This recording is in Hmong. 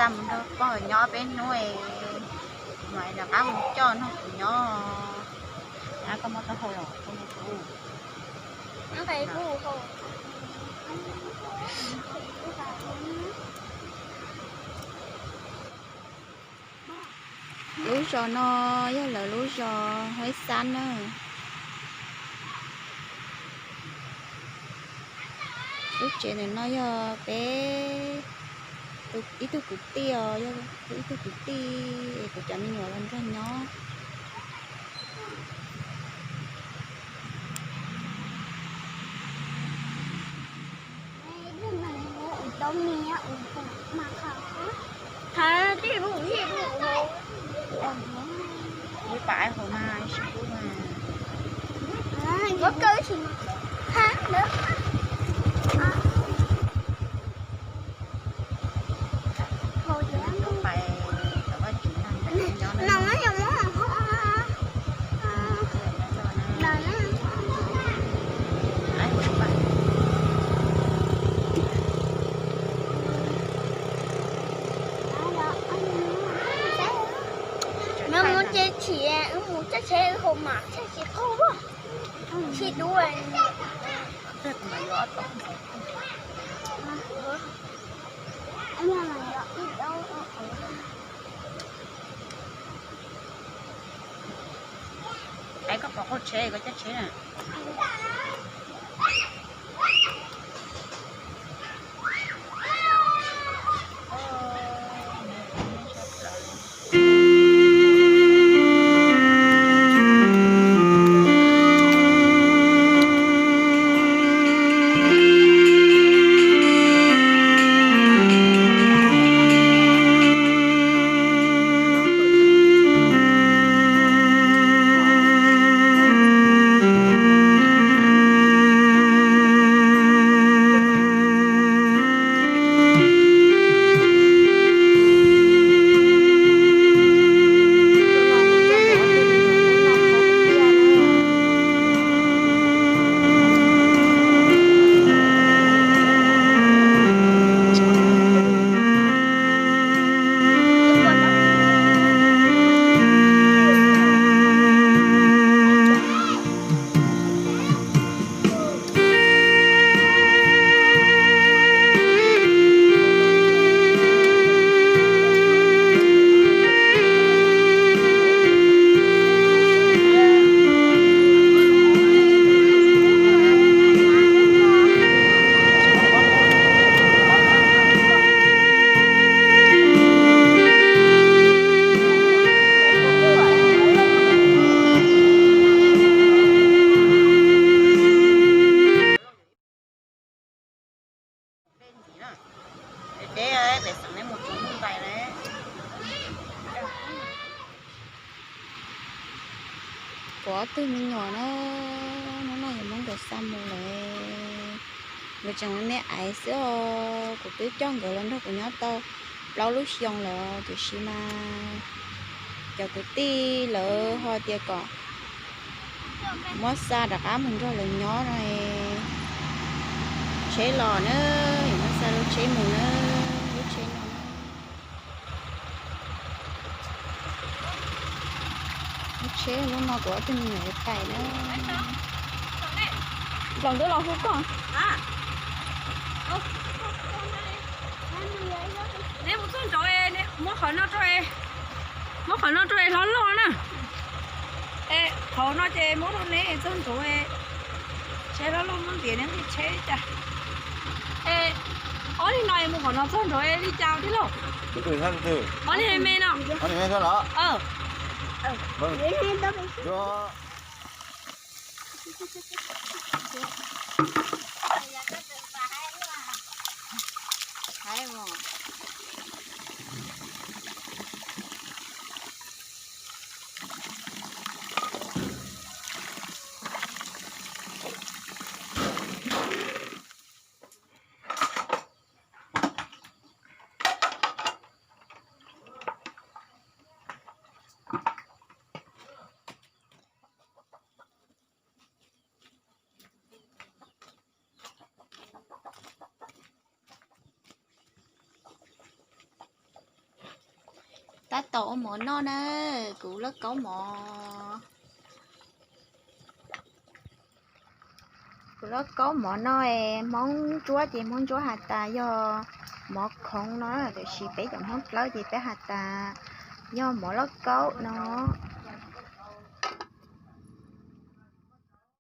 Mus nrog pog nyob peb hnub es mam rov qab mus coj nrog kuv nyob. Koj muab taub hau los koj muab kuv. Lub zos no yog lawv lub zos Huaib Xab na. Lub tsev ntawm no yog peb ib tug kwv tij os, yog ib tug kwv tij es kuv cov me nyuam los nrog nyob. Nws mus ces chim, wb mus caij tsheb wb haus mas tsheb tsis qaug, tsis dub. Es koj pom qaug tsheb koj caij tsheb na. Kuv ob tug me nyuam na, hnub no yuav muab nkawd xa mus lawm. Nkawd tseem ua me aiv xwb os. Kuv twb coj nkawd los nrog kuv nyob tau plaub lub xyoo lawm tiam sis mas cov kwv tij lawv ho tias kom muab xa rov qab mus nrog lawv nyob no, tsheb los na, yuav muab xa lub tsheb mus na, lub tsheb no. Lub tsheb lub no kuv ob tug me nyuam yuav pais na. Nplaum twb los hu koj. Neb mus txog nraud, muab qhov no rau, muab qhov no rau hlob loj na. Qhov no ces muab rau neb txog nraud, tsheb hlob loj muab ntiav neb nqis tsheb li cas. Ob li no mus qhov no txog nraud li cas tij laug? Ob li me no. Tab tom ua mov noj na, kuv lauj kaub mov. Kuv lauj kaub mov no es Hmoob Ntsuab ces Hmoob Ntsuab has tas yog mov khoov no, tiam sis peb cov Hmoob Dlawb ces peb has tas yog mov lauj kaub no.